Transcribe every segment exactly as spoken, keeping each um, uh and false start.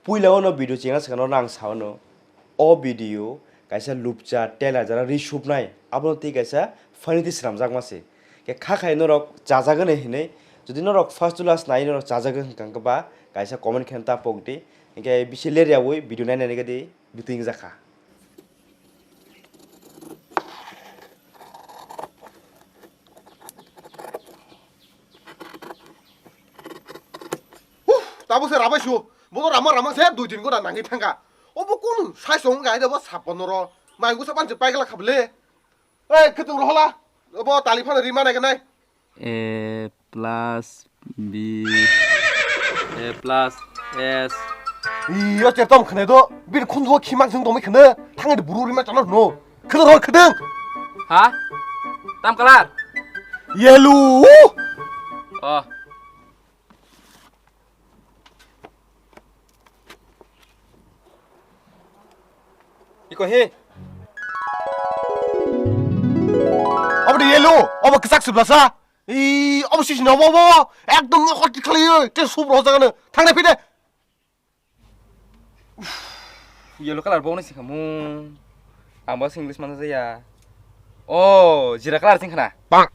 Puila o no video chengna swkang no ang sa o no, o video kaisa lupcha tailor jara ri supnai, abono tei kaisa funny tei swnamjakma se. Khe kha khai norok chajagani hinwi, jodi norok first to last nai norok chajagwi hwnkha khe ba kaisa comment khe ta pok di. Hinkhe bisi ler yaui video nainani gadi biting jakha. Tabuk se rabai su. Bono rama rama se dui din gora nangwi thangka. Obo kunu sai song ga de bo saponoro. Mai gusa panche paigla khable. Ei, khitung rohola. Obo tali phano rima nai ganai. A plus B, A plus S. Iyo, chertom khne do. Bir khunju khimang sung domi khne. Thangai de buru rima chano no. Khitung rohol khitung. Ha? Tam kalar? Yellow. Oh. Iko he. Obo de yellow, obo kwchak sublasa. I, obo sisi no, obo, obo. Ekdom no hot khlaiyo, te sub roh jagano. Thangnai phide. Yellow color bo ni singkha mu. Ang bo English mana jaya. Oh, jira color singkha na. Bang.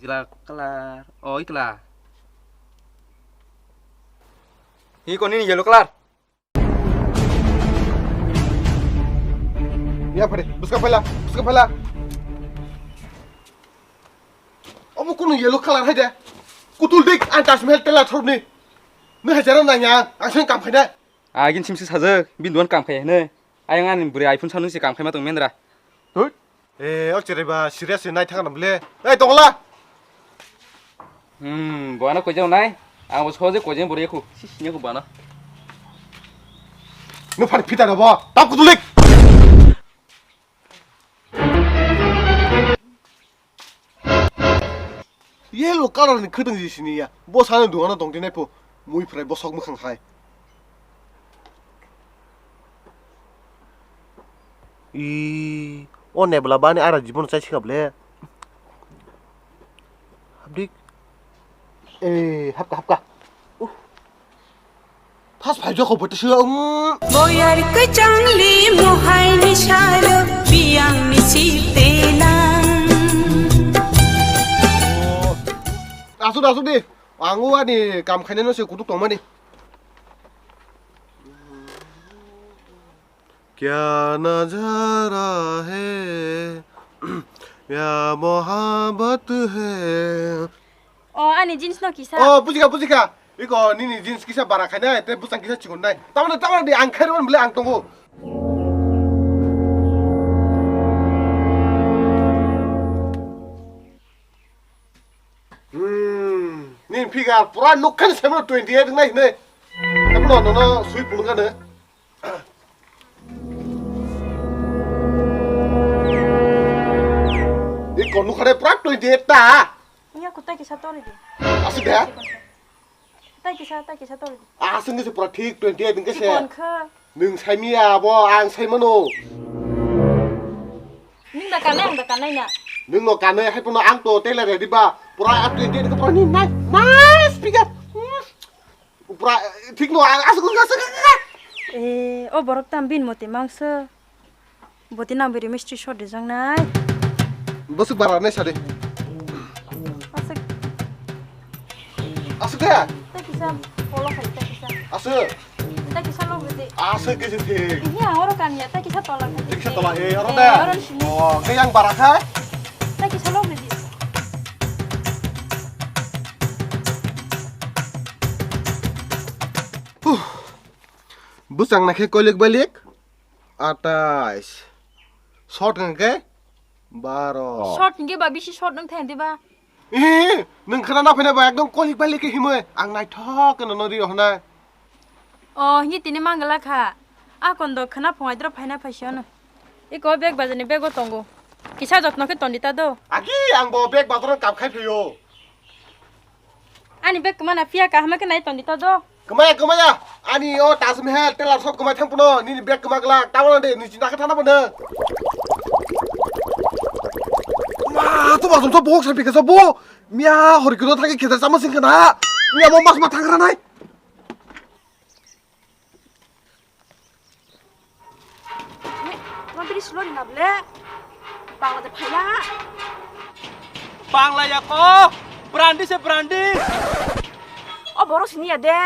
Jira color. Oh, ikla. Hi ko nini yellow color? Ya, pare, buska phaila, buska phaila. Obo kunu yellow color hai de. Kutul dik, ang Taj Mahal tela thorni. Nung hai jara nanya, ang sen kam khaina. Agin simsi sajak, bin duan kam khai hene. Ayang ani bwrwi iPhone sanu se kam khaima tong mendra. Tut. Eh, o cherai ba serious se nai thang na bole. Ei, tongla. Hmm, buana koi jao nai. Ang bo soje koi jeng bwrwi khu. Si sinya khu buana. Nung phani phita na bo. Tap kutulik. Yellow color ni khwtwng ji sini ya. Bo sano duhano tong tinai pho. Mui phrai bosok mwkhang hai. I, o nebla bani ara jibon chai sikap le. Habdik. Eh, hapka, hapka. Uh. Thas phai jokho bo tisi, um. Boyar kwchangli mohai ni salo biyang ni sitenang. Asuk, asuk di. Ang o ani kam khainai no se kutuk tongmani. Kya nazara hai, ya mohabbat hai. O, ani jeans no kisa. O, bujikha, bujikha. Iko nini jeans kisa bara khainai, tei bwsang kisa chikon nai. Tamani, tamani di ang khairokmani bwle ang tongo. Hmm, nini figure pura nukha ni semano twenty eight wngnai hinwi. Ebono nono sui phunukha no. Iko nukha de pura twenty eight ta. Iya, kutai kisa tori di. Asik de? Tai kisa, tai kisa tori di. Aswk wngkhe se pura thik twenty eight wngkhe se. Chikon khe. Nwng saimaya abo, ang saimano. Nwng da kanai, ang da kanai na. Nwng no kanai, hai phano ang to tailor ready ba. Pura twenty eight wngkhe pura ni nice, nice figure. Pura, eh, thik no, ang aswk wngkha, aswk wngkha. Eh, o borok tam bin mote mangsa. Boti nang biri misti sot rijak nai. Bwswk bara nai sadi. Aswk. Aswk de? Tei kisa polo khai, tei kisa. Aswk. Tei kisa log ridi. Aswk kisa thik. Iya, oro kanya, tei kisa tola khai. Tei kisa tola, eh, oro de. Oro sini. Oh, khe yang bara khai? Tei kisa log ridi. Huh. Bwsang naikhe koilik bailik. Atais. Short hwnkhe baro. Short hwnkhe ba bisi short wng thai diba? Ee, nwng khna na phaina ba ekdom kolik bailik khe himwi. Ang naithok khe nono rio hwnai. O, hini tini manglak kha. A kondo khna phungai dro phaina phaisio no. Iko bag bazar ni bag o tongo. Kisa jotno khe tondi ta do. Agi ang bo bag bazar o kap khai phaio. Ani bag kwmana phiya kaham khe nai tondi ta do. Kwmaya, kwmaya. Ani o Taj Mahal tailor shop kwmai thang phano nini bag kwma glak. Tamo de nini chinta khe thana phano. Ma, to bazum to box hai pikasa bo. Miya hori kino thagi khedar sama sing kana. Miya mo mas ma thang ranai. Bini sulo ni na ble. Bangla de phaiya. Bangla ya ko. Brandi se brandi. O borok sini ya de.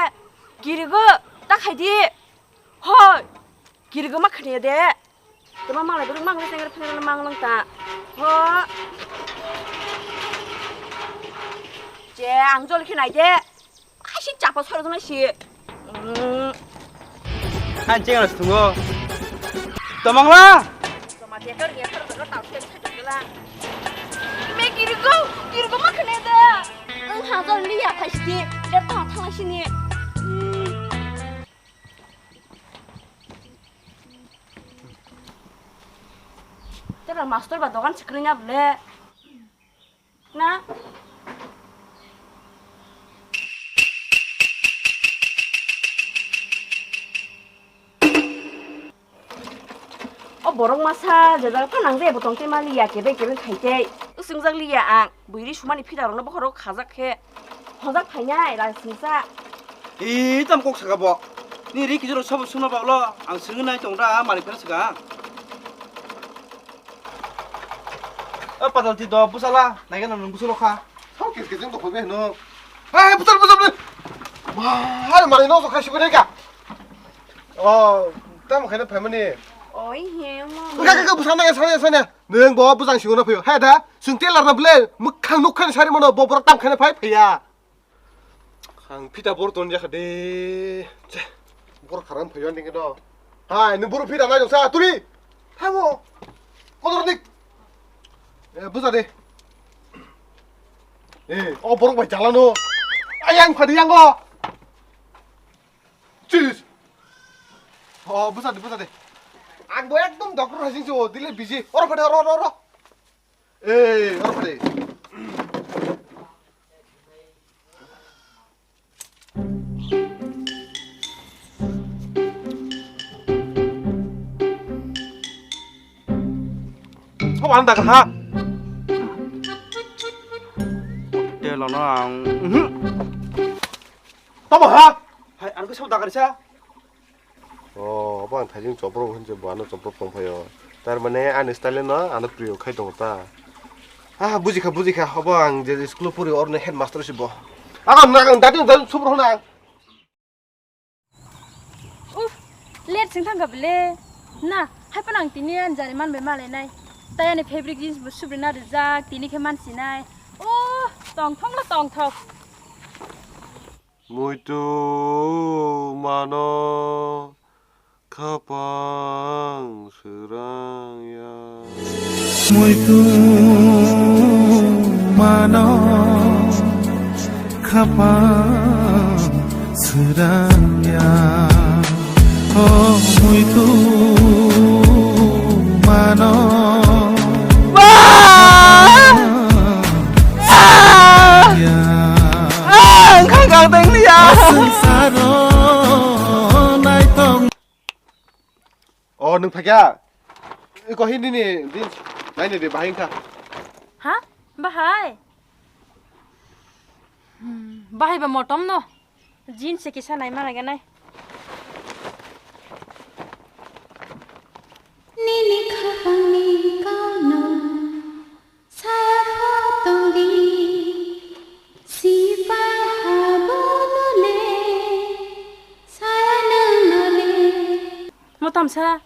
Girigo ta khai di. Hoi. Girigo ma khani ya de. Tama malai borok mang le tengre phene mang lang ta. Ho. Je ang jol khe nai de. Kaisi chapa soro jona si. Mm. Ang cheng ras tungo. Tomang la. Tama dia kar dia kar kar tau se se kar la. Me kiri go, kiri go ma khane da. Ang ha jol li ya phai si. Le ta thang si ni. Tera master ba dogan sikri nya ble. Na? O borok masa jajak pha nang je botong tei mali ya kebe kebe khai tei. Usung jak li ya ang. Buiri sumani phida rokno bokhorok khajak khe. Hojak phainai rang singsa. Ee, tam kok saka bo. Ni ri kijoro sabo suna ba ulo. Ang swngnai tong da malik phano saka. O patal ti do busala, naikhe nang busulo kha. Sao kis kis jeng to khobe no. Hai, busal, busal, busal. Hai, mari no so khai sibo ka. O, tam khai na phaimani. Oi he mo. Ka ka ka busal na sana sana. Neng bo busang sibo na phayo. Hai da, sung telar na ble, mukhang nukhan sari mano bo borok tam khai na phai phaya. Ang phita bor ton jakha de. Che, bor kharam phayo ning do. Hai, ni bor phita nai sa turi. Thango. Kodor nik. E, buja de. E, o borok bai jalano. Ayang phadi yango. Chis. O, buja de, buja de. Ang bo ekdom doctor hai jingso, dile busy. Oro phade, oro, oro, oro. Ei, oro phade. Sabo ang dagar ha. Tei lono ang. Mhm. Tamo ha? Hai, ang khe sabo dagar sa. O, abo ang thaijing choprok hinse bo ano choprok tong phaio. Tar mane ani style no ano priyo khai tongo ta. Ah, bujikha, bujikha. Abo ang je school o pori oroni headmaster si bo. Ako na ang dati dati subro na. Uff, late sing thangkha bele. Na, hai phano ang tini ani jari manbai malainai. Tai ani favorite jeans bo subri na rijak, tini khe mansinai. Oh, tongthok na tongthok. Muitu mano khapang swrang ya. Muitu mano khapang swrang ya. O muitu mano. Ba! Ah! Ah! Ang kha kang teng liya. Sengsaro naitong. O, nwng phaikha? Iko hi nini jeans naini de bahai wngkha. Ha? Bahai? Hmm, bahai ba motom no. Jeans se kisa nai mana ganai. Nini khapangni kauno saya pho tongdi, sipai habo nole, saya nang nole. Motom sa?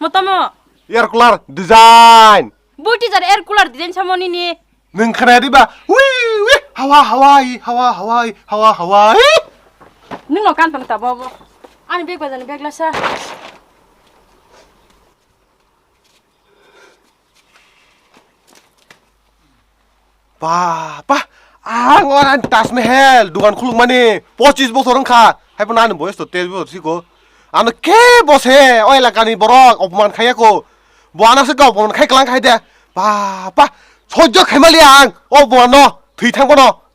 Motomo? Air cooler design. Bui teacher air cooler design samo nini. Nwng khna diba? Wi, wi, hawa, hawai, hawa, hawai, hawa, hawai. Nwng no kan tong tabo bo. Ani bag bazani bag lasa. Ba, ba, ang oro ani Taj Mahal dugan khulukmani pochis bosor wngkha. Haiphano ani boyos to teis bosor siko. Ano kebo se o elakani borok opoman khaiya ko. Bo ano se opoman khai klang khai de. Ba, ba, sojjo khaimaliya ang o bo ano thwi thang bono.